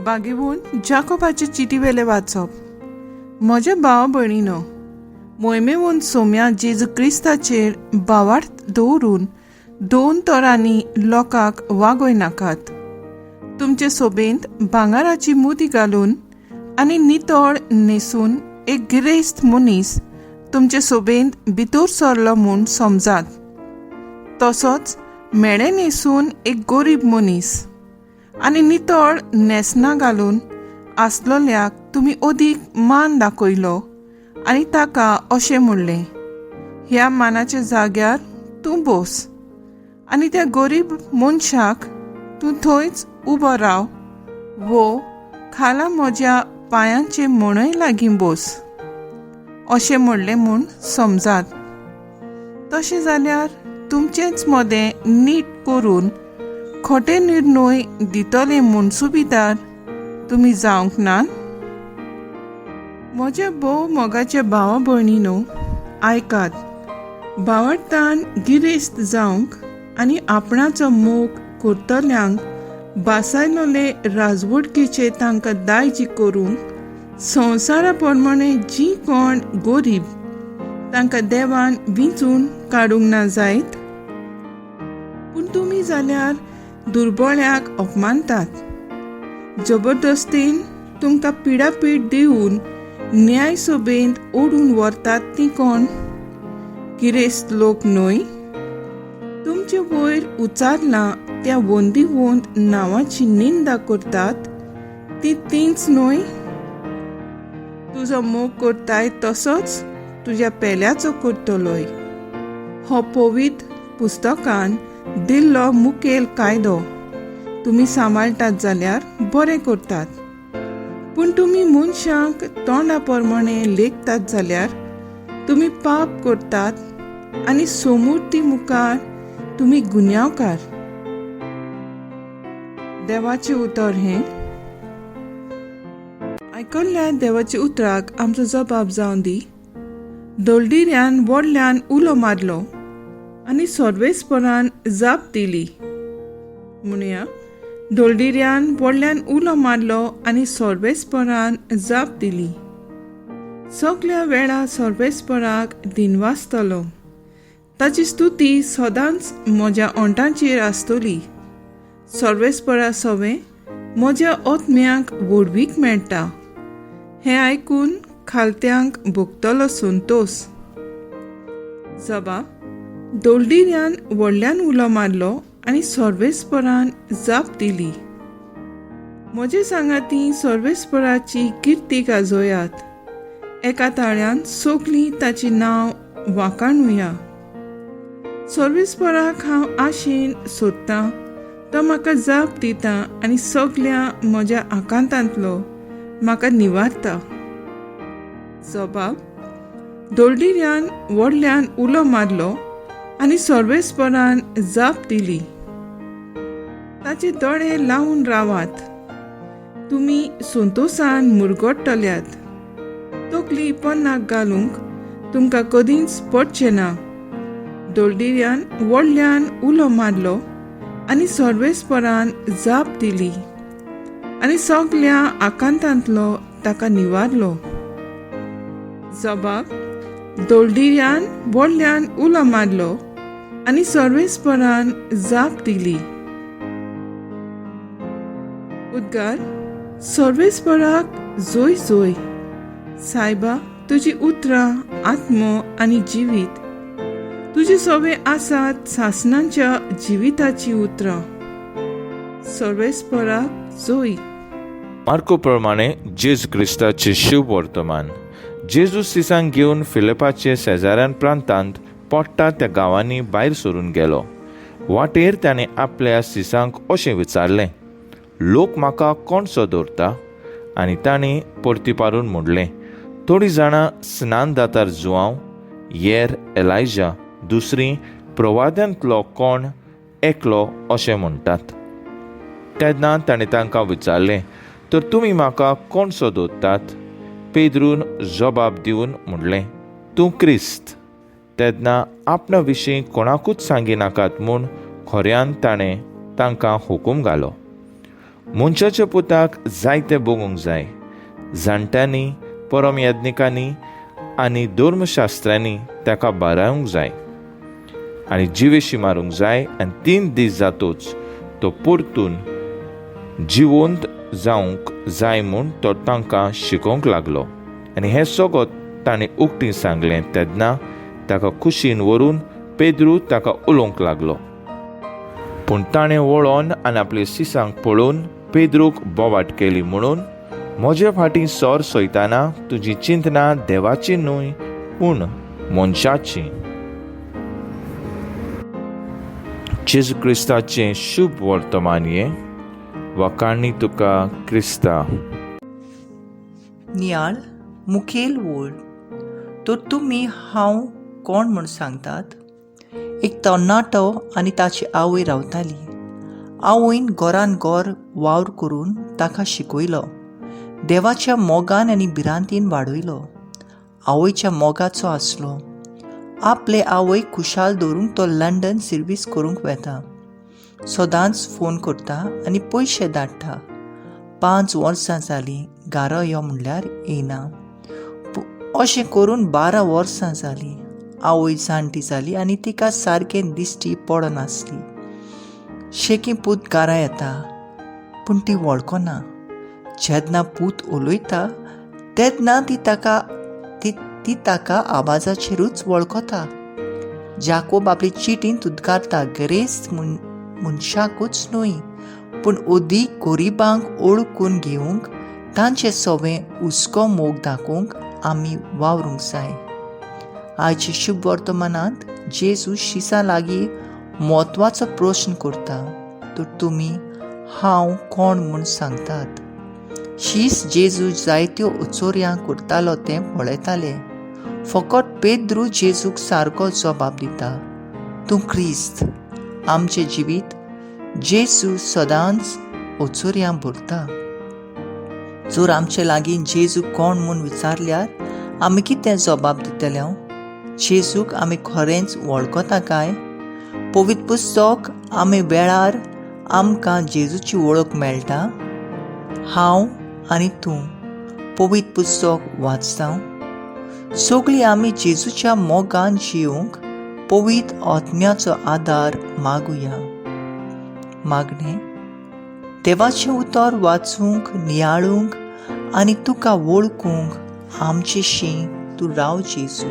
बागेवून जाकोबाचे चिटी वेले वाचप. म्हज्या भाव भयणीनो, मोहिमेवून सोम्या जेजू क्रिस्ताचेर भावार्थ दवरून दोन तरांनी लोकांक वागय नाकात. तुमचे सोबेंत भांगराची मुदी घालून आनी नितळ न्हेसून एक गिरेस्त मनीस तुमचे सोबेंत भितर सरलो म्हूण समजात. तसोच मेणे न्हेसून एक गरीब मनीस आनी नितळ न्हेसणां घालून आसलोल्याक तुमी अदीक मान दाखयलो आनी ताका अशें म्हणलें, ह्या मानाच्या जाग्यार तूं बस, आनी त्या गरीब मनशाक तूं थंयच उबो राव वो खाला म्हज्या पांयांचे म्हणय लागीं बस अशें म्हणलें म्हूण समजात. तशें जाल्यार तुमचेच मदें नीट करून खोटे निर्णय दितले म्हूण सुबीदार तुमी जावंक नात? म्हज्या भोव मोगाच्या भावा भयणीनो, आयकात. भावार्थान गिरेस्त जावंक आनी आपणाचो मोग करतल्यांक बासायलोले राजवटकेचे तांकां दायजी करूंक संवसारा प्रमाणे जीं कोण गरीब तांकां देवान विंचून काडूंक ना जायत? पूण तुमी जाल्यार दुर्बळ्याक अपमानतात. जबरदस्तीन तुमकां पिडापीड दिवन न्याय सभेंत ओडून व्हरतात ती कोण? गिरेस्त लोक न्हय? तुमचे वयर उचारलां त्या वंदीवंत नांवाची निंदा करतात ती तींच न्हय? तुजो मोग करताय तसोच तुज्या पेल्याचो करतलोय हो पवित्र पुस्तकान दिल्लो मुखेल कायदो तुमी सांबाळटात जाल्यार बरें करतात. पूण तुमी मनशांक तोंडा प्रमाणे लेखतात जाल्यार तुमी पाप करतात आनी सोमुर्ती मुखार तुमी गुन्यांवकार. देवाचें उतर हें. आयकल्ल्या देवाच्या उतराक आमचो जबाब जावन दी. दलडिऱ्यान व्हडल्यान उलो मारलो आनी सर्वेस्परान जाप दिली. म्हणया, दलडिऱ्यान व्हडल्यान उलो मारलो आनी सर्वेस्परान जाप दिली. सगल्या वेळा सर्वेस्पराक दिनवासतलो. ताची स्तुती सदांच म्हज्या ओंठांचेर आसतली. सर्वेस्परा सवें म्हज्या आत्म्याक व्हडवीक मेळटा. हें आयकून खालत्यांक भोगतलो संतोस. जबाब. दलडिऱ्यान व्हडल्यान उलो मारलो आनी सर्वेस्परान जाप दिली. म्हजे सांगाती सर्वेस्पराची किर्ती गाजोयात. एका ताळ्यान सगलीं ताचें नांव वाखाणुया. सर्वेस्पराक हांव आशेन सोदतां, तो म्हाका जाप दिता आनी सगल्या म्हज्या आकांतांतलो म्हाका निवारता. जबाब. दलडिऱ्यान व्हडल्यान उलो मारलो आनी सर्वेस्परान जाप दिली. ताचे दोळे लावन रावात, तुमी संतोसान मुरगट्टल्यात. तकली पन्नाक घालूंक तुमकां कदींच पडचें ना. दलडिऱ्यान व्हडल्यान उलो मारलो आनी सर्वेस्परान जाप दिली आनी सगल्या आकांतांतलो ताका निवारलो. जबाब. दलडिऱ्यान व्हडल्यान उलो मारलो आनी सर्वेस्परान जाप दिली. उद्गार. सर्वेस्पराक जोय जोय. सायबा, तुजी उतरां आत्मो आनी जिवीत. तुजे सवे आसात सासनाच्या जिविताची उतरां. सर्वेस्पराक जोय. मार्को प्रमाणे जेजू क्रिस्ताचे शुभ वर्तमान. जेजू सिसांक घेवन फिलिपाचे शेजाऱ्यान प्रांतांत पडटा त्या गांवांनी भायर सरून गेलो. वाटेर ताणें आपल्या सिसांक अशें विचारलें, लोक म्हाका कोणसो दवरता? आनी ताणें परतीपारून म्हणलें, थोडीं जाणां स्नानदातार जुआंव, येर एलायजा, दुसरीं प्रवाद्यांतलो कोण एकलो अशें म्हणटात. तेन्ना ताणें तांकां विचारलें, तर तुमी म्हाका कोणसो दवरतात? पेद्रून जबाब दिवन म्हणलें, तूं क्रिस्त. तेन्ना आपणा विशीं कोणाकूच सांगिनाकात म्हूण खोऱ्यान ताणें तांकां हुकूम घालो. मनशाच्या पुताक जायतें भोगूंक जाय. जाणट्यांनी, परमयज्ञिकांनी आनी धर्मशास्त्र्यांनी ताका बारावंक जाय आनी जिवेशी मारूंक जाय आनी 3 दीस जातोच तो परतून जिवंत जावंक जाय म्हूण तो तांकां शिकोवंक लागलो. आनी हें सगळें ताणें उक्ती सांगलें तेन्ना ताका कुशीन व्हरून पेद्रू ताका उलोवंक लागलो. पूण ताणें वळोन आनी आपल्या सिसांक पळोवन पेद्रूक बोवाट केली म्हणून, म्हजे फाटीं सर सोयताना तुजी चिंतना देवाची न्हय पूण मनशाची. जेजू क्रिस्ताचें शुभ वर्तमान हें. वाखाणी तुका क्रिस्ता. नियाळ मुखेल वळ. तर तुमी हांव कोण म्हूण सांगतात? एक तरणाटो आनी ताची आवय रावताली. आवयन घरान घर वावर करून ताका शिकयलो, देवाच्या मोगान आनी भिरांतीन वाडयलो. आवयच्या मोगाचो आसलो. आपले आवयक खुशाल दवरूंक तो लंडन सर्वीस करूंक वेता. सदांच फोन करता आनी पयशे धाडटा. 5 वर्सां जालीं घरा यो म्हणल्यार येयना. अशें करून 12 वर्सां जालीं. आवय जाणटी जाली आनी तिका सारकें दिश्टी पडनासली. शेकी पूत घरा येता पूण ती वळखना. जेन्ना पूत उलयता तेन्ना ती ताका आवाजाचेरूच वळखता. जाकोब आपली चिटींत उद्गारता, गिरेस्त मनशाकूच न्हय पूण अदीक गरिबांक ओळखून घेवंक, तांचे सवें हुस्को मोग दाखोवंक आमी वावरूंक जाय. आयच्या शुभ वर्तमानांत जेजू शिसां लागीं म्हत्वाचो प्रश्न करता, तर तुमी हांव कोण म्हूण सांगतात? शीस जेजू जायत्यो अचोर्यां करतालो तें पळयताले. फकत पेद्रू जेजूक सारको जबाब दिता, तूं क्रिस्त. आमचें जिवीत जेजू सदांच अचोर्यां भरता. जर आमचे लागीं जेजू कोण म्हूण विचारल्यार आमी कितें जबाब दितले? जेजूक आमी खरेंच वळखता काय? पवित्र पुस्तक आमी वेळार आमकां जेजूची वळख मेळटा. हांव आनी तूं पवित्र पुस्तक वाचता. सगळीं आमी जेजूच्या मोगान जिवंक पवित्र आत्म्याचो आदार मागुया. मागणें, देवाचें उतर वाचूंक, नियाळूंक आनी तुका वळखूंक आमचे शी तूं राव जेजू.